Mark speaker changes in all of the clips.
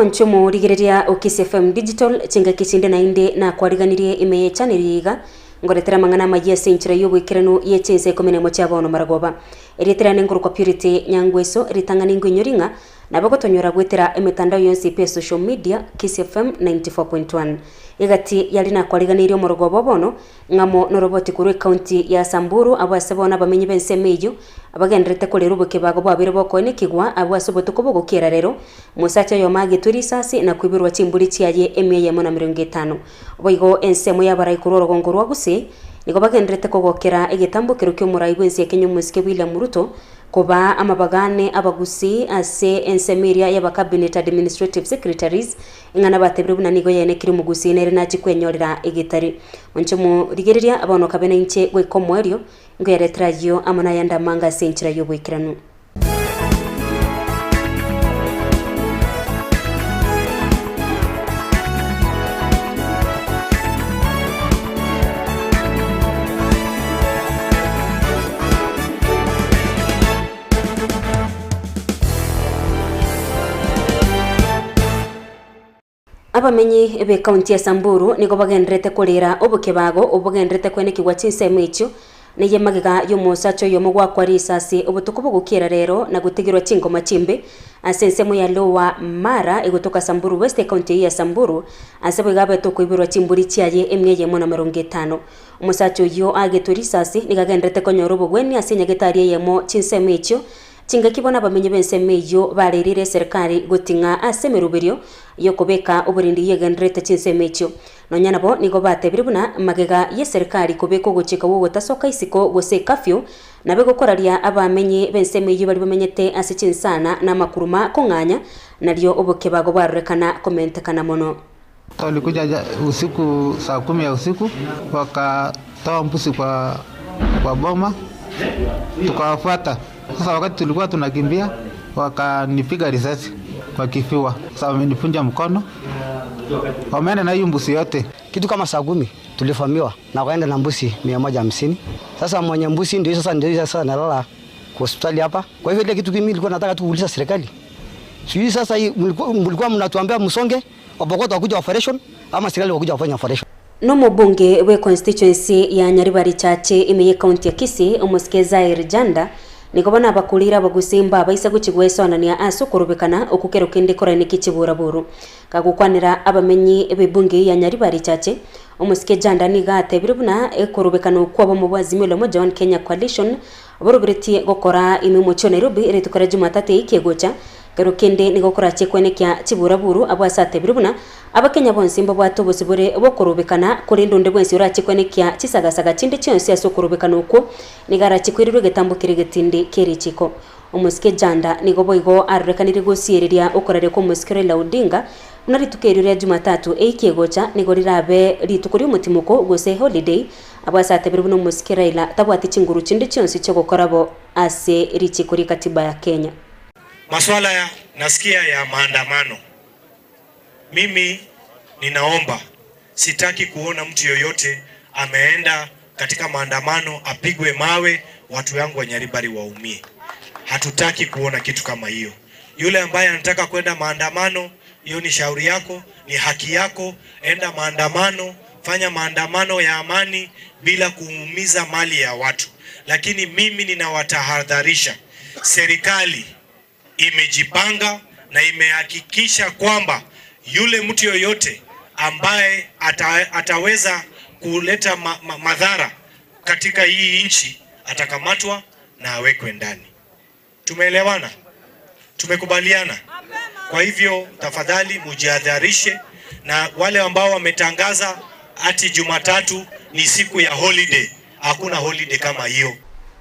Speaker 1: Inche omorigereria o Kisii FM Digital, chingaki chinde naende nakwariganirie ime ye channel eye iga, ngoretera amang'ana amayia ase enchera y'oboikeranu ye chinsa ikomi nemo chia bono maragoba. Erieta riane nkorokwa Purity Nyangweso, ritang'ani nkoinyori ng'a nabo gotonyora goetera emetandao yonsi pi ya social media, Kisii FM 94.1. Egati yaria nakwariganirie omorogoba o bono, ng'amo noroboti korwa ecounty ya Samburu abwo ase bono abamenyi b'ensemo eyio Abagendererete korera obokebago bwabeire bokoenekigwa abwo ase obotuko bw'ogokiera rero, omosacha oyomo agetwe risasi na koiborwa chimbori chiaye emia eyemo na emerongo etano. Boigo ensemo y'abarai korwa orogongo rwa Gusii nigo bagendererete kogokera egetambokero ki'omorai bw'ense ya Kenya omosike William Ruto kobaa amabaga ane abagusii ase ensemo eria y'aba Cabinet Administrative Secretaries ing'a nabatebire buna nigo yaenekire omogusii nere nachie kwenyorera egetari. Inche morigereria bono kabe nainche goika omoerio Nkoyaretera ayio amo nayande amange ase enchera y'oboikeranu. Abamenyi b'Ekaunti ya Samburu nigo bagendererete korera obokebago obo bogendererete kwenekigwa chinsemo echio, neye magega y'omosacha oyomo goakwa risasi obotuko bogokiera rero na gotigerwa chingoma chimbe ase ensemo ya Lower Mara egotoka Samburu West ekaunti eyio ya Samburu ase boigo abete okoiborwa chimbori chiaye emia eyemo na merongo etano. Omosacha oyio aagetwe risasi nigo agendererete konyora obogwenia ase enyagetari eyemo chinsemo echio Chingaki bono abamenyi b'ensemo eyio barereire eserekari goting'a ase emeroberio y'okobeka oborendi yegendererete chinsemo echio. Nonya nabo nigo batebire buna magega y'eserekari kobeka ogochika gw'ogotasoka isiko gose ecurfew nabe gokoraria abamenyi b'ensemo eyio baria bamenyete ase chinsana na amakuruma kong'anya nario obokebago bwarorekana komentekana mono.
Speaker 2: Walikuja usiku saa kumi ya usiku wakatoa mbuzi kwa, kwa boma tukawafuata. Sasa wakati tulikuwa tunakimbia wakanipiga risasi kwa kifua. Sasa wamenifunja mkono, wameenda na hiyo mbuzi yote.
Speaker 3: Kitu kama saa kumi tulivamiwa na wakaenda na mbuzi 150. Sasa mwenye mbuzi ndio sasa ndio sasa nalala kwa hospitali hapa. Kwa hivyo ile kitu mimi nilikuwa nataka tu kuuliza serikali Sijui sasa hii mlikuwa mnatuambia msonge, Wapokoto wakuja operation ama serikali wakuja wafanye operation.
Speaker 1: Nomobunge bwe constituency ya Nyaribari Chache ime ye county ya Kisii, omosike Zair Janda, nigo bono abakurire abagusii mbabaisa gochia goesoanania ase okorobekana okwo kero kende koraineke chiburaburu. Kagokwanera abamenyi b'ebunge eyio ya Nyaribari Chache, omosike Janda nigo atebire buna ekorobekana okwo obomo bwa Azimio la Umoja One Kenya Coalition Boroberetie gokora ime omochie o Nairobi rituko ria Jumatatu eye kegocha, kero kende nigo korachie kwenekia chiburaburu abwo ase atebire buna Abakenya bonsi mbabwate obosibore bw'okorobekana korende onde bwensi orachie kwenekia chisagasaga chinde chionsi ase okorobekana okwo nigo arachie koirerwa egetambo keria egetindi ki'erichiko. Omosike Janda nigo boigo arorekanire gosiereria okoraria kw'omosike Raila Odinga buna rituko erio ria Jumatatu eye kegocha nigo rirabe rituko ri'omotimoko gose holiday Abwo ase atebire buna omosike Raila tabwati chinguru chinde chionsi chi'ogokora bo ase richiko rie katiba ya Kenya.
Speaker 4: Maswala ya nasikia ya maandamano, mimi ninaomba, sitaki kuona mtu yoyote ameenda katika maandamano apigwe mawe, watu yangu wa Nyaribari waumie. Hatutaki kuona kitu kama hiyo. Yule ambaye anataka kwenda maandamano, hiyo ni shauri yako, ni haki yako, enda maandamano, fanya maandamano ya amani bila kuumiza mali ya watu. Lakini mimi ninawatahadharisha, serikali imejipanga na imehakikisha kwamba yule mtu yoyote ambaye ata, ataweza kuleta ma, ma, madhara katika hii nchi atakamatwa na awekwe ndani. Tumeelewana? Tumekubaliana? Kwa hivyo tafadhali mujihadharishe na wale ambao wametangaza ati Jumatatu ni siku ya holiday. Hakuna holiday kama hiyo.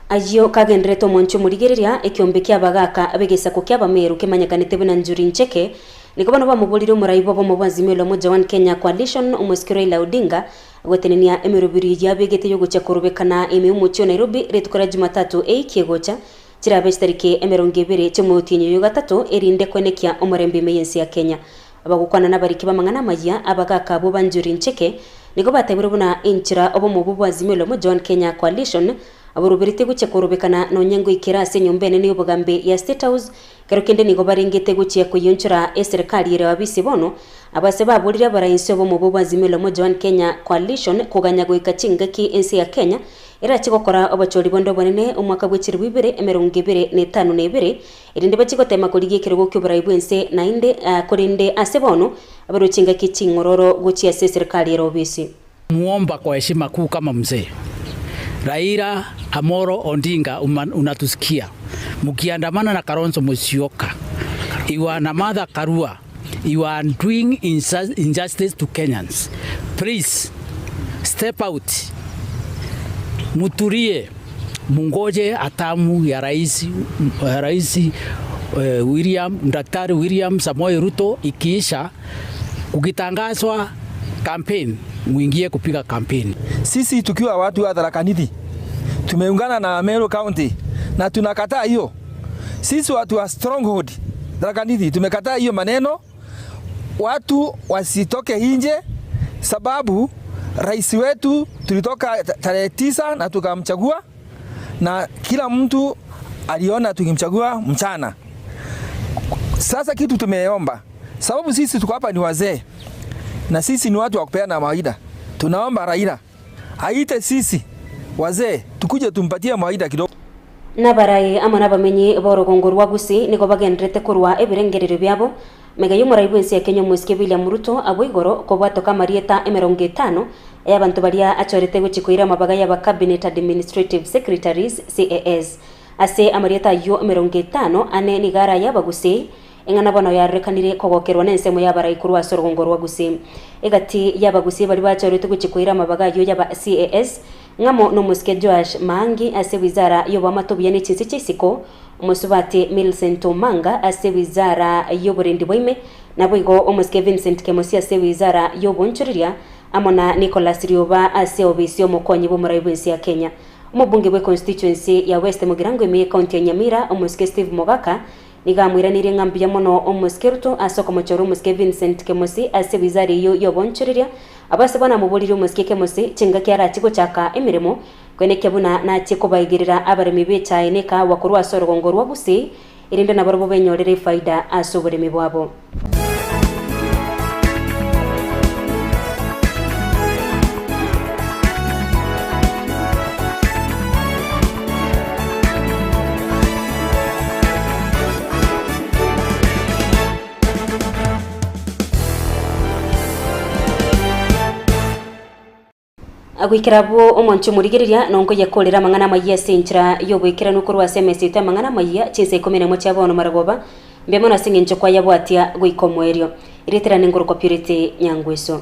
Speaker 1: Ayio kagenderete omonche omorigereria, ekiombe ki'abagaaka b'egesaku ki'Abameru kemanyekanete buna Njuri Ncheke, nigo bono bamoborire omorai bw'obomo bwa Azimio la Umoja One Kenya Coalition, omosike Raila Odinga, gotenenia emeroberi eyio abegete y'ogochia korobekana ime y'omochie o Nairobi rituko ria Jumatatu eiki egocha, Chirabe chitariki emerongo ebere chi'omotienyi oyo gatato, erinde kwenekia omorembe ime y'ense ya Kenya. Abagokwana nabariki b'amang'ana amayia, abagaaka abwo ba Njuri Ncheke, nigo batebire buna enchera obomo obwo bwa Azimio la Umoja One Kenya Coalition Aboroberete gochia korobekana nonya ngoikera ase enyomba enene y'obogambi ya State House, kero kende nigo barengete gochia koyionchora eserekari ere abisi bono. Abase baborire abarainse obomo bwa Azimio la Umoja One Kenya Coalition koganya goika chingaki ense ya Kenya erache gokora obochori bonde obonene omwaka bwe chilifu ibere emerongo ebere na etano na ebere erinde bachie gotema korigia ekerogo ki'oborai bw'ense naende korende ase bono abarwe chingaki ching'ororo gochia ase eserekari ere obisi.
Speaker 5: Muomba kwa heshima kuu kama mzee Raila Amolo Odinga unatusikia mukiandamana na Kalonzo Musyoka you are na Martha Karua you are doing injustice to Kenyans please step out mutulie mungoje atamu ya rais rais William Daktari William Samoei Ruto ikiisha Kukitangazwa campaign muingie kupiga campaign.
Speaker 6: Sisi tukiwa watu wa Tharaka Nithi tumeungana na Meru County na tunakataa hiyo. Sisi watu wa stronghold Tharaka Nithi tumekataa hiyo maneno, watu wasitoke nje, sababu rais wetu tulitoka tarehe 9 na tukamchagua, na kila mtu aliona tukimchagua mchana. Sasa kitu tumeomba Sababu sisi tuko hapa ni wazee na sisi ni watu wa kupeana mawaida. Tunaomba Raila aite sisi wazee tukuje tumpatie mawaida kidogo.
Speaker 1: Nabarai amo nabamenyi b'orogongo rwa Gusii nigo bagenderete korwa ebirengererio biabo mega y'omorai bw'ense ya Kenya omosike William Ruto abwo igoro kobwatoka amarieta 50 ay'abanto baria achorete gochia koira amabaga y'aba Cabinet Administrative Secretaries, CAS. Ase amarieta ayio 54 nigo araye abagusii Eng'ana bono yarorekanire kogokerwa nensemo y'abarai korwa ase orogongo rwa Gusii. Egati y'abagusii baria bachoretwe gochia koira amabaga ayio y'aba CAS, ng'amo nomosike Joash Maangi ase wizara y'oboamate obuya ne chinse chia isiko, omosubati Millicent Omanga ase wizara y'oborendi bwa ime, naboigo omosike Vincent Kemosi ase wizara y'oboonchoreria, amo na Nicholas Rioba ase obisi y'omokonyi bw'omorai bw'ense ya Kenya. Omobunge bwe constituency ya West Mugirango ime y'ecounty ya Nyamira, omosike Steve Mogaka, Nigo amoiranerie ng'a mbuya mono omosike Ruto ase okomochora omosike Vincent Kemosi ase wizara eyio y'oboonchoreria. Abwo ase bono amoboririe omosike Kemosi chingaki arachie gochaka emeremo, koenekia buna nachie kobaigerera abaremi b'echae na ekahawa korwa ase orogongo rwa Gusii, erinde nabarobwo benyorere efaida ase oboremi bwabo. Goikera abwo omwancho omorigereria nonkoyia korera amang'ana amayia ase enchera y'oboikeranu korwa ase emesa yaito y'amang'ana amayia, chinsa ikomi nemo chia bono marogoba, mbuya mono ase engencho kwayabwatia goika omoerio. Erieta riane nkorokwa Purity Nyangweso.